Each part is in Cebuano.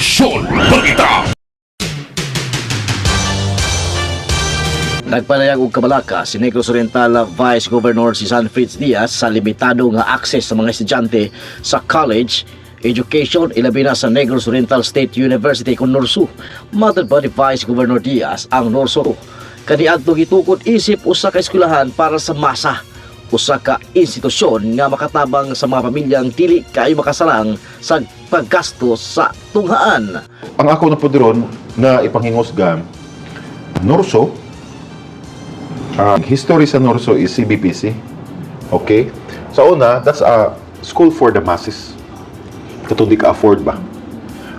Aksyon Balita. Nagpanayag og kabalaka si Negros Oriental Vice Governor si San Fritz Diaz sa limitado nga access sa mga estudyante sa college education, ilabi na sa Negros Oriental State University kon NORSU. Matod pa ni Vice Governor Diaz, ang NORSU kaniadto gitukod isip usa ka eskwelahan para sa masa, usa ka institusyon nga makatabang sa mga pamilyang dili kaayo makasalang sa paggasto sa tunghaan. Ang ako na po ron na ipanghingusgan, NORSU, ang history sa NORSU is CBPC. Okay? Sa una, that's a school for the masses. Katong di ka afford ba?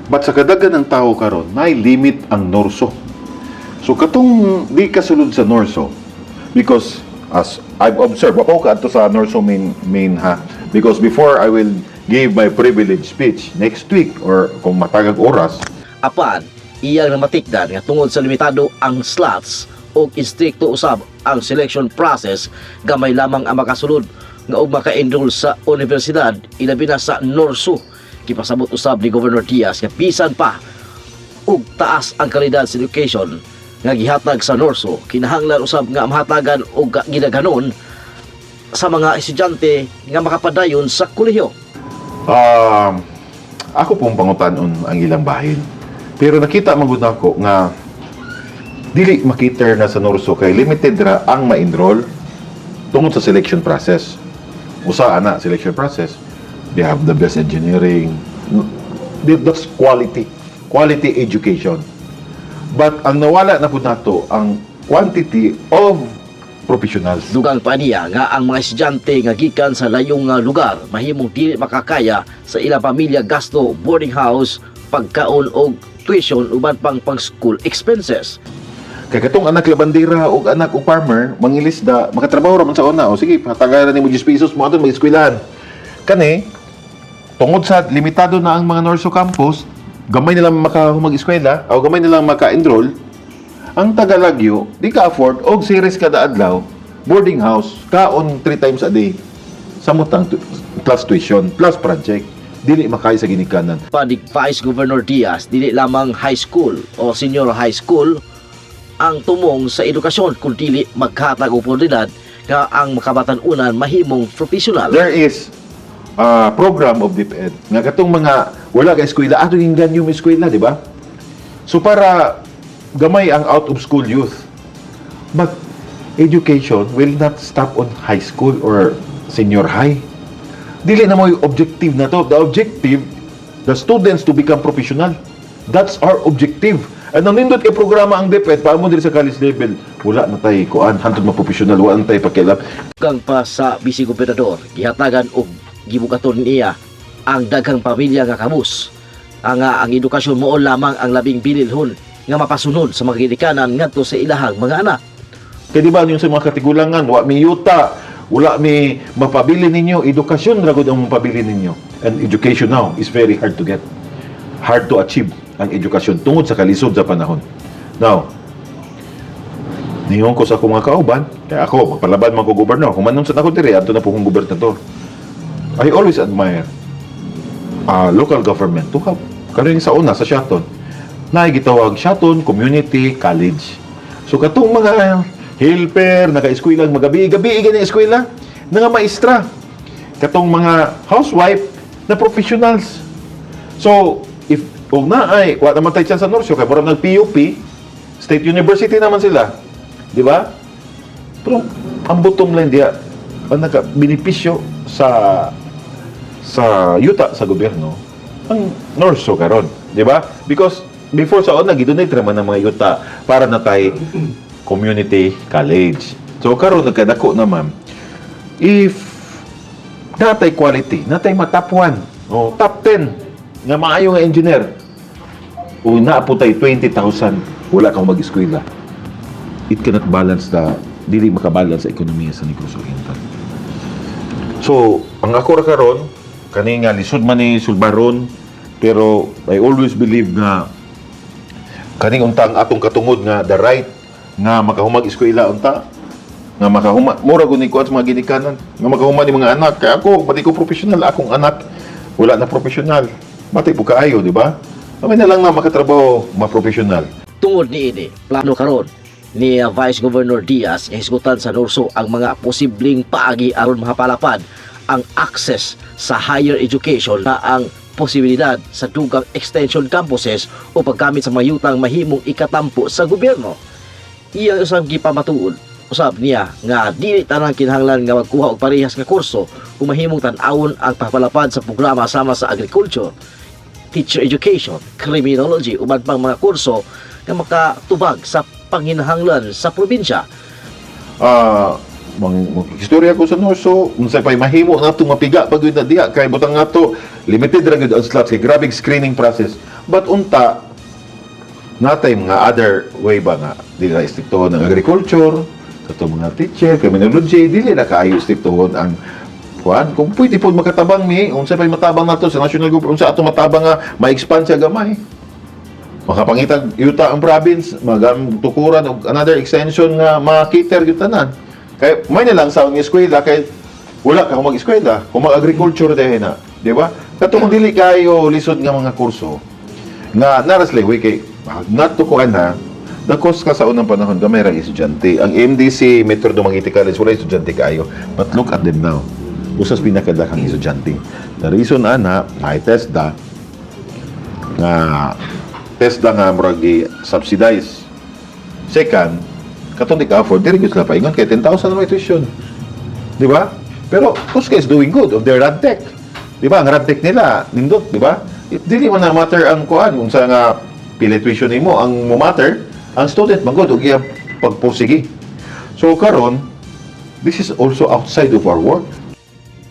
But sa kadagan ng tao karon, nay limit ang NORSU. So katong di ka sulod sa NORSU, because as I've observed, ako kaadto sa NORSU main ha, because before I will give my privilege speech next week or kung matagag oras. Apan, iyang namatikdan nga tungod sa limitado ang slots o istrikto usab ang selection process, gamay lamang ang makasulod nga og maka-enroll sa universidad, ilabi na sa NORSU. Gipasabot usab ni Governor Diaz nga bisan pa og taas ang kalidad sa education nga gihatag sa NORSU, kinahanglan usab nga mahatagan og gidaghanon sa mga estudyante nga makapadayon sa kolehiyo. Ako pong pangutanon ang ilang bahin. Pero nakita man gud nako nga dili ma-cater na sa NORSU kay limited ra ang ma-enroll tungod sa selection process. Usa ana selection process. They have the best engineering. That's quality. Quality education. But ang nawala na pud nato ang quantity of professionals. Dugang pa niya nga ang mga estudyante nga gikan sa layong nga lugar mahimong dili makakaya sa ilang pamilya gasto boarding house, pagkaon og tuition, uban pang pang school expenses. Kay katong anak labandera o anak og farmer, mangilisda, makatrabaho ra man sa una. O sige, patagaran nimo 10 pesos mo aton mag-eskwelahan. Kani tungod sa limitado na ang mga NORSU campus, gamay nilang maka mag-eskwela o gamay nilang maka-enroll. Ang tagalagyo, di ka afford og series kada adlaw, boarding house, kaon 3 times a day. Samot ang plus tuition, plus project. Dili makaya sa ginikanan. Pa ni Vice Governor Diaz, dili lamang high school o senior high school ang tumong sa edukasyon kun dili maghatag og oportunidad nga ang makabatan-unan mahimong professional. There is a program of DepEd nga katong mga wala ka eskwela ato yung ganyo eskwela, di ba? So para gamay ang out of school youth. But education will not stop on high school or senior high. Dili na mo yung objective na to. The objective, the students to become professional. That's our objective. And ang nindot kay programa ang DepEd, paamo diri sa college level, wala na tay kuan, hantod ma-professional, wala na tay pakialam. Dugang pa sa Vice Gobernador, gihatagan og gibukaton niya ang daghang pamilya nga kabus. Ang edukasyon mao lamang ang labing bililhon nga mapasunod sa mga ginikanan ngadto sa ilahang mga anak. Kaya di ba yung sa mga katigulangan, wa mi yuta, wala mi mapabili ninyo, edukasyon ra gud ang mapabili ninyo. And education now is very hard to get. Hard to achieve ang edukasyon tungod sa kalisod sa panahon. Now, ningon ko sa akong mga kauban, kaya ako, magpalaban man ko gobernador, kung manon sa ako diri, adto na po kong gobernador. I always admire local government to have. Karon sa una, sa Siaton, na gitawag Siaton Community College. So katong mga helper, naka-eskwela, magabi-gabi gani eskwela, nga maestra. Katong mga housewife na professionals. So, if og naay, wa naman tay chance sa NORSU kay murag nag PUP, State University naman sila. Di ba? Pero ang bottom line diya, ang naka benepisyo sa yuta sa gobyerno ang NORSU karon, di ba? Because before sa una gidonate ra man ang mga yuta para na tay community college. So karon nagkadako naman, if natay quality, natay ma-top 1, o top 10 nga maayo nga engineer, o naa po tay 20,000 wala kang mag-eskwela. It cannot balance the dili makabalance sa ekonomiya sa Negros Oriental. So, ang ako ra karon, kani nga lisod man ni sulbaron, pero I always believe nga kaning unta ang atong katungod nga the right nga makahumag eskwela unta nga makahuma mura gud ni kuan sa mga ginikanan nga makahuma ni mga anak. Kay ako pati ko professional, akong anak wala na professional, bati po kaayo, di ba? Kami na lang na makatrabaho, ma-professional. Tungod niini, plano karon ni Vice Governor Diaz nga hisgutan sa NORSU ang mga posibleng paagi aron mahapalapad ang access sa higher education na ang posibilidad sa dugang extension campuses o paggamit sa mga yutang mahimong ikatampo sa gobyerno. Iyang usab gipamatuod usab niya nga dili tanang kinahanglan nga magkuha og parehas nga kurso kung mahimong tan-awon ang pagpalapad sa programa sama sa agriculture, teacher education, criminology, uban pang mga kurso nga makatubag sa panginahanglan sa probinsya. Mang istorya ko sa NORSU, unsay pay mahimo nato mapiga pag na diha kay butang nato limited ra gyud ang slots kay grabeng screening process. But unta natay mga other way ba nga dili na istriktohon ang agriculture, kato mga teacher, criminology, dili na kaayo istriktohon ang kuan. Kung pwede po makatabang mi, unsa pay matabang nato sa national government, unsa ato matabang nga ma-expand siya gamay, makapangitag yuta ang province, magam tukuran og another extension nga ma-cater gyud tanan. Kay may na lang sa ang eskwela kay wala ka kung mag-eskwela, kung mag-agriculture dahil na, di ba? Kato kung dili kayo lisod nga mga kurso nga naras way kay not to kuan ha, the cost ka sa unang panahon gamay ra estudyante. Ang MDC, Metro Dumaguete College, wala estudyante kayo. But look at them now. Usas pinakadaghang estudyante. The reason ana, ay TESDA nga TESDA nga murag subsidize. Second, katong di ka afford, diri gyud sila paingon kay 10,000 naman tuition. Di ba? Pero CUSCA is doing good of their Radtech. Di ba? Ang Radtech nila, nindot, di ba? Dili man na matter ang kuan kung sa nga pili tuition nimo, ang mo matter ang student man gud ug iya pagpursige. So karon, this is also outside of our work.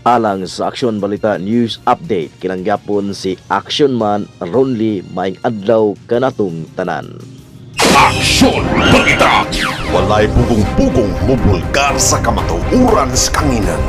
Alang sa Aksyon Balita News Update, kinanggapon si Action Man Ronly. Maayong adlaw kanatong tanan. Aksyon Balita. Walay pugong-pugong mubulgar sa kamatuoran sa kanginan.